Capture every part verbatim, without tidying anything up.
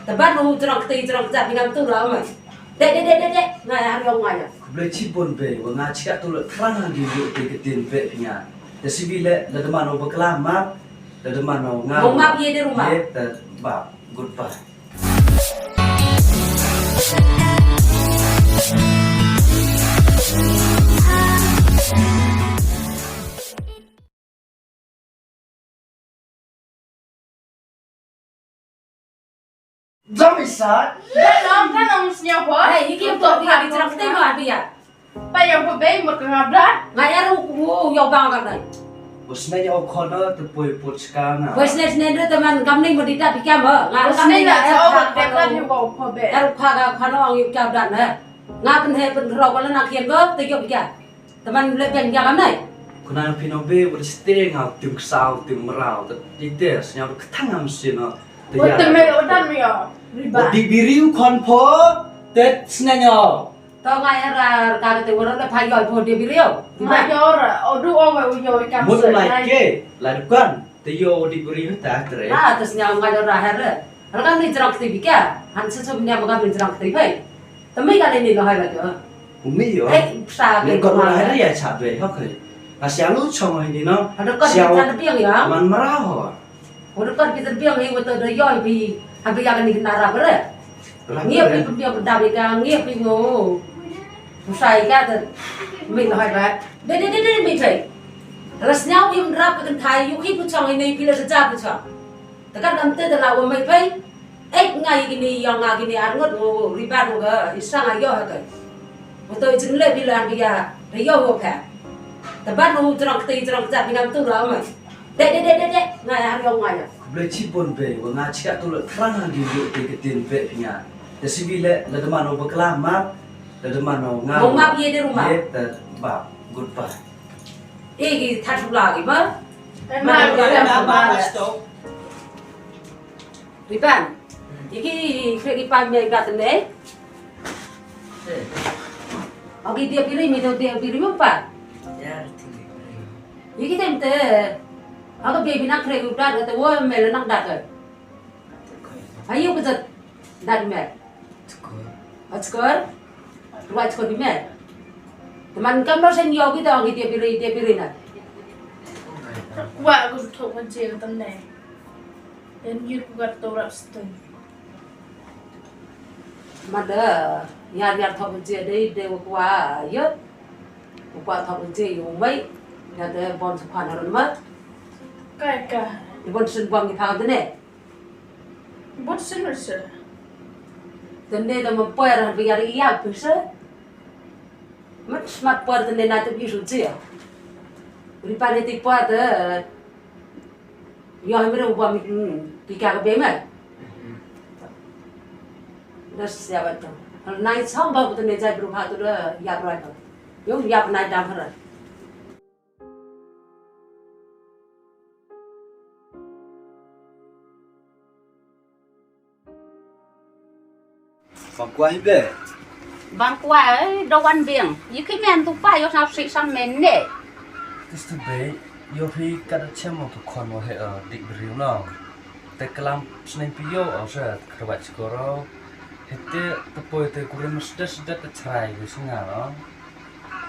Te ban u jrong kti jrong kjat phi ngam tu la ma. Dek dek dek dek dek. Ngai har yong ngai. Khublei chibun bei wa nga chika tu la thrang ha gi yu te ka tin bei phi nga. Te sibi le la demand u bakla ma. La demand u nga. Mo map ye de rumah. Ye te ba. Goodbye. Jam isa. Dah long kan ong snya ho. Hey, iki to phi ki jrong kti ma phi ya. Pa ya ho bei mut ka ngabla. Ngai aru ku yo bang ka nai. Bos ne yo khono te poi put ska na. Bos ne ne te man kam ni mo di ta phi kam ha. Ngai kam ni na cha o te ka phi ko ho be. Aru kha ka khono ong yo ka dan ha. Nga pynhe pynro ko la na khian ko te yo phi ka. Te man le ben ya kam nai. Kuna phi no be wa ste nga tim ksaw tim mraw te. Di te snya ka thang am sino. Te ya. Te me o dan me ya. Riba. Di biriu khon pho te snya nyo. To ngai ra ka te wor le pha yo pho di biriu. Riba. Ngai ra o du o we u yo kam. Mut se lai ngai. Ke lai dukan. Te yo di bri ta tre. Ah, te snya ngai ra her. Ra kan ni jrong kti bi ka. Han se sum nya ma kan ni jrong kti phai. Te mi ka ni lo hai la ko. U mi yo. Eh, sa ni bi ko ko ra hai ya cha be ha ko. Ka sia lu chong ni no. Ha do ko sia ta biang ya. Man mara ho. Ko do ko bi ta biang ni ko to do yo bi. Ha bi ya ka ni na ra bre. Ngi ap ri pynbiang pynda ri ka ngi ap ri ngo. Usai ka te. Mi noh ai ba. De de de de mi thai. Ras nyau im rap ka thai yu khi pu chong i nei phi la sa cha pu chong. Te kan kan te te la wa mai phai. Ek ngai kini yang ngai kini ar ngot ngo riban ngo ga isang ayo ha kai. Mo to i chin le phi la bi ya. Re yo ho pha. Te ban ngo jrong kti jrong kjat bi ngam tu la mai. Dek dek dek dek dek. Ngai har yong ngai. Khublei chibun bei wa nga chika tu la thrang ha gi yu te ka tin bei phi nga. Te sibi le la demand u bakla ma la demand u nga. Mo map ye de rumah. Ye te ba goodbye. E gi that la gi ba. Ma ma ma. Riban. Iki kre ki pa me gat ne. Ogi dia piri mi to dia piri mo pa. Ya, tinggi. Iki tem te. Aga baby nak kre udat te wo me le nak dat. Ayo ke jat dat me. Chkor. Chkor. Ruwa chkor di me. Teman kam lo sen yogi to ogi dia piri dia piri na. Wa aku thok kan je kan ne. En yut ku gat to rap stung. Mada yar yar thok je dei dei wa kwa yut. Wa kwa thok je yu mai. Ya de bon su kwan ron ma. Kai ka. Bon sun bang ki thang de ne. Bon sun ron se. Tende da ma poer bi yar ya pisa. Mat smat poer tende na tu bi su je. Ri pa ne ti poer de. Yo, hemre u bom, hmm, pika ka bema. Das ya ba to. Nai song ba tu ne jai bru ha tu da ya bra to. Yo ya nai dam hara. Bang kwah hi be. Bang kwah, eh, da wan biang. Yi ki men tu pa yo sa si sam men ne. Tis tu be, yo hi ka da chem mo tu khon mo he, eh, dik beriu no. Te kelam sneng pi yo, oh, sa krawat skoro. Hete te poi te kurim sdet sdet te chrai yo singa no.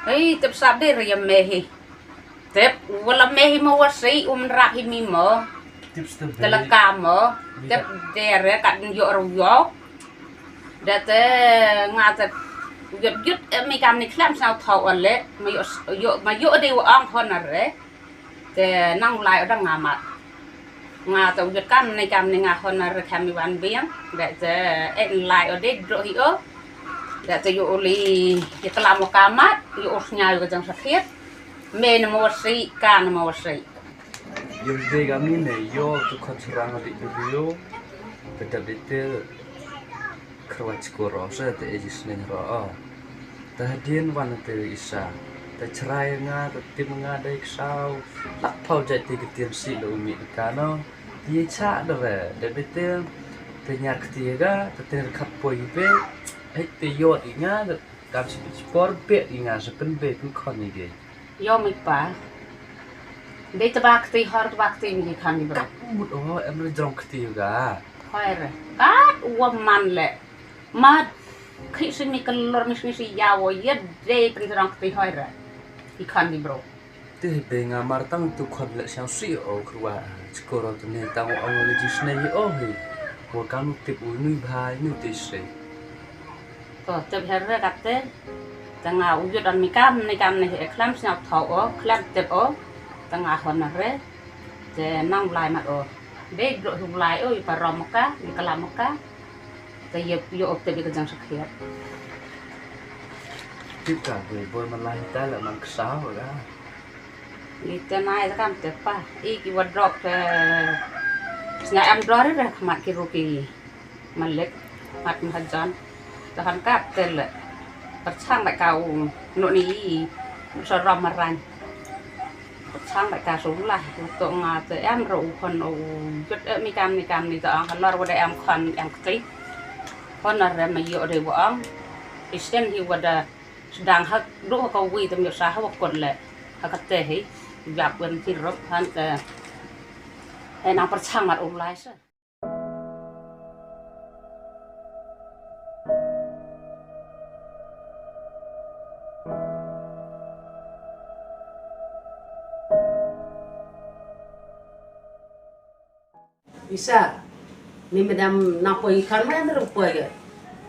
Hei, tep sabde re yam me hi. Tep, wala me hi mo wasi, um rap hi mi mo. Tep step. Te la ka mo. Tep dere kat yo ro yo. Da te nga te yut yut, eh, mi kam ni khlem sa thau ale. Ma yo, yo, ma yo de wa ang hon are. Te nang lai o da nga mat. Nga to yut kam ni kam ni nga hon na re kam ni wan biang. Da te en lai o de dro hi o. Da te yo oli ye kala mo kamat, yo os nya yo jang sakit. Me na mo si, ka na mo si. Yo de kam ni ne yo tu khot surang di video. Te da de te Khrwat skor ro se te ejis neng ro o. Te hadien wan te isa. Te chrai nga, te tim nga dei ksaw. Lak pau jai te ketien si lo umi ka no. Te cha de re, de bete. Te nyar kti ga, te te khat poi be. Hei te yot i nga, te kam si por be i nga se pen be pen khon i ge. Yo mi pa. Dei te ba kti hor te ba kti mi khan i bro. Mut o, em re jong kti ga. Hoi re. Kat u wa man le. Mat. Khi sini kelor mis mis ya wo ye dei pynterang kti hoi re. Ikan di bro. Te be nga mar tang tu khon le siang si o kruwa. Chikoro tu ne tang o ang le jis ne o hi. Wa kam tip u nui bhai nui te se. To tip her re kate. Te nga u yut an mi kam ne kam ne he klam siang thau o klam tip o. Te nga hon re. Te nang blai mat o. Dei dro hu blai o i parom ka i kalam ka. Te ye yo op te bi ka jang sakhiat. Tip ka be boy malai ta la man ksa ho la. Ni te nai te kam te pa i ki wa drop te. Sna am dori re khmat ki ruki. Malik mat mahajan. Tahan kap te le. Perchang ba ka u no ni i. Sorom marang. Chang ba ka su lah to nga te em ro u hon o jot e mi kam ni kam ni to ang halor wa da em khon em kti. Hon ar re ma yo de wa ang. Isten hi wa da sedang hak du ha ka wi te mi sa ha wa kon le ha ka te hi. Yap wen ti rop han te. E nang perchang mat u lai sa. Isa, ni madam nang poi kan ma nang poi ga.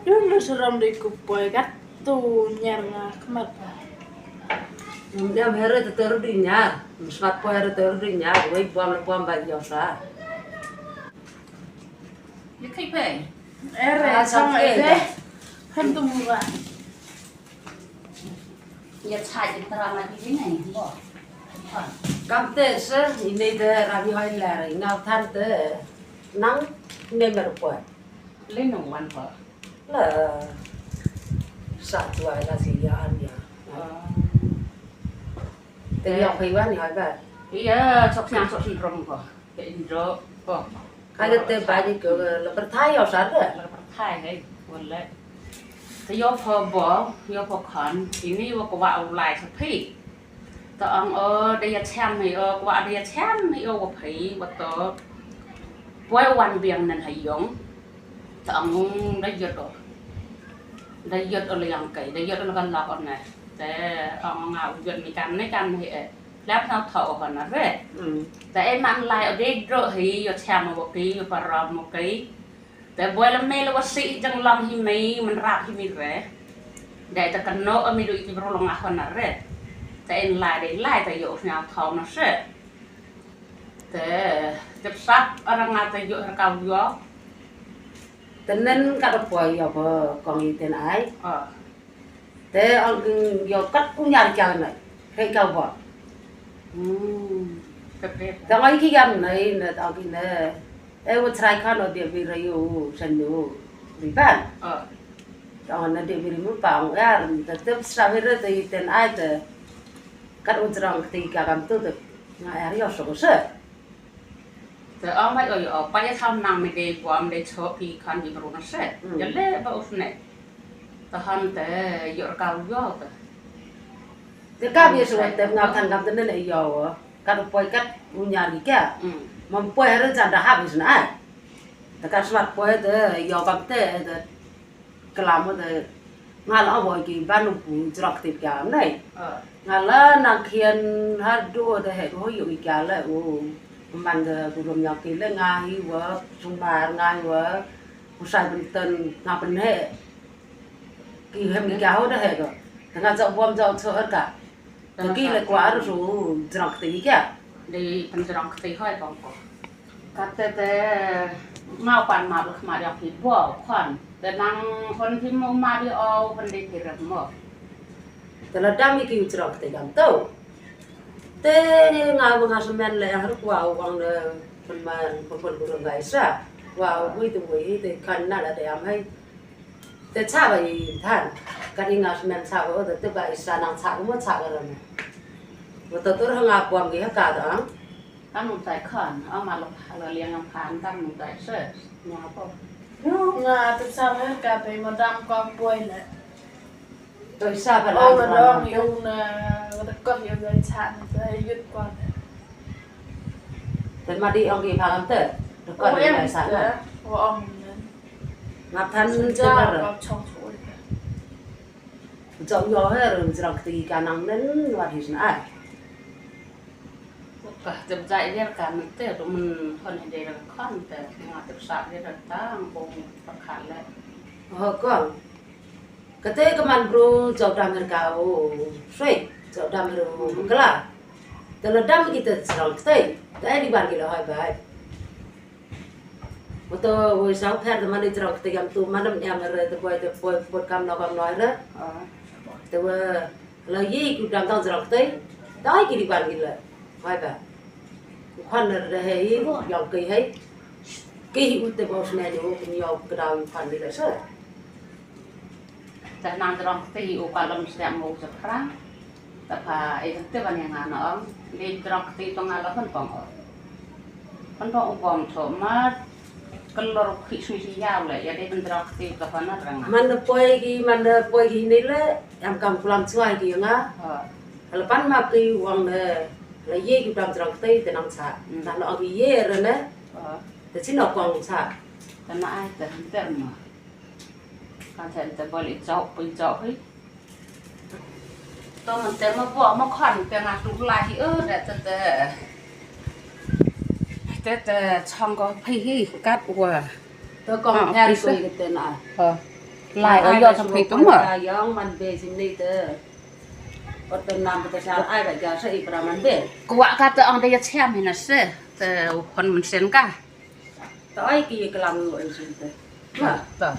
Dulu seram di ku poi kat tu nyar nga kemat. Madam hera tu teru di nyar, smat poi hera teru di nyar, wei buam le buam ba yo sa. Ye kai pe. Ere, ah, chong okay. Ere. Hem tu mura. Ye chai in tara ma di ni bo. Kam te se, ini de rami hoi lar, ngau than te. Nang ne mer po. Le no wan po. La sa tuai la si ya an ya. Ah. Te ya kai wan ya ba. Iya, sok siang sok sindrom po. Ke indro po. Ka te ba ni ko la perthai ya sa de. La perthai hai, wala. Te yo pho bo, yo pho khan, ini wa ko wa u lai sa phi. To ang o de ya cham ni o, ko wa de ya cham ni o wa phi, wa to. Poi wan biang nan ha yong. To ang da yot o. Da yot o liang kai, da yot o kan la on ne. Te ang nga u yot ni kan ne kan he e. Lap na tho o na re. Mm. Te e man lai o de dro hi, yo cham o wa phi, yo param o kai. Te boi la mei la wa si jang long hi mei man rap hi mi re. Dai ta kan no ami du i ki bro long a hon na re. Te en lai dai lai te yo sna thau na se. Te tep sap arang a te yo ra kau yo. Te nen ka da poi yo ko kong i ten ai. Ah. Te ong kin yo kat u nyar kiang nai. Hei kau ba. Hmm. Te ong ki gam nai na ong kin ne. E u chrai khan o dia bi ra yo san yo. Bi ban. Ah. Te ong na dia bi ri mu pa ong yar. Te te sa bi ra te i ten ai te. Kat u jrong te i ka gam tu te. Nga yar yo so se. Te ong mai oi o pa ya tham nang me dei bom dei chok ki khan ki bru na se. Mm. Ya le ba us ne. Tahan te yor ka u yo te. Te ka bi su te nga khan gam te ne le yo. Kat poi kat u nyar ki ka. Mm. Mam poi hare jan da ha bi su na ai. Te ka smat poi te yo kam te te. Klam te nga la abo ki ban u jrok tip ka nai. Ah. Nga la nang khian ha du te he ho yu ki ka le u. Man de bu rum yang ki le nga hi wa sumar nga hi wa. Usai benten nga pen he. Ki hem ki ka ho de he ko. Te nga jok bom jok so er ka. Te ki le kwa ru su jrok tip ka. Di pen jrok tip hoi kong ko. Kate te mau pan ma buk ma diak hi bo khon. Te nang hon hi mo ma di o hon di hi rem mo. Te la dam hi ki u jrok te dam to. Te nga ba nga semen le har kwa u wang le pen man pen pen burung ga isa. Wa u bui tu bui hi te kan na la te am hai. Te cha ba i than. Ka i nga semen cha ba o te te ba isa nang cha mo cha ga rem. Mo to tur ha nga bom gi ha ka dang. Tam nung tai khan, ama lo hala liang ang phan tam nung tai se, nya po. Nga tu sa mer ka pe madam ko poi le. Toi sa ba la dong yu na, ko ta ko yu ga cha na ta yut ko. Te ma di ong ki phan te. Ko em sa na. Wa ong nen. Ngap than ja, ja, ngap chong chong. Jong yo her jrong kti ka nang nen wat hi sna ai. Ka tem jai der ka men te, tu men hon hi der kon te, nga te sa der ta, ang kong pakhat le. Ho kong. Kate ka man bru jong dam her ka u sui, jong dam her u kla. Te lo dam kita jrong kti. Te di ban ki lo hai bai. Moto wei sau pher te mane jrong kti kam tu manam nyam re te poi te poi put kam no kam no re. Te we la yi ku dam tang jrong kti. Dai ki di ban ki le. Hai ba. Kwan re hei yong ki hei. Ki u te bos ne ni u ki yong kdau kwan ni le so. Te nang jrong kti u ka lem sdang mo sa phrang. Te pha e te ban yang ana ong. Li jrong kti to nga la phan pong o. Phan pong u bong tho ma. Kelor khi sui si yaw le ya de jrong kti to phan na rang. Man de poi ki, man de poi ki ni le. Yam kam kulam chuai ki nga. Ha. La pan ma ki wang de. La ye ki dam jrong kti te nang sa. Hmm. Na no ong ki ye re ne. Ha. Te chi no kong sa. Te na ai te ter ma. Kan sa te bol i chau pui chau hi. To man te ma bo ma khan te nga tu lai hi, ơ, da te te. Te te chong ko phi hi kat wa. To kong. Ah, her pisa. Ko i te na. Ha. Lai o yo sa phi tu ma. Yong man be sim ni te. Ot te nam te sa ai ba ja sa i pra man be. Ko wa ka te ong de ya chem hi na se. Te hon man sen ka. To ai ki klam ngo en sim te. Ha. To.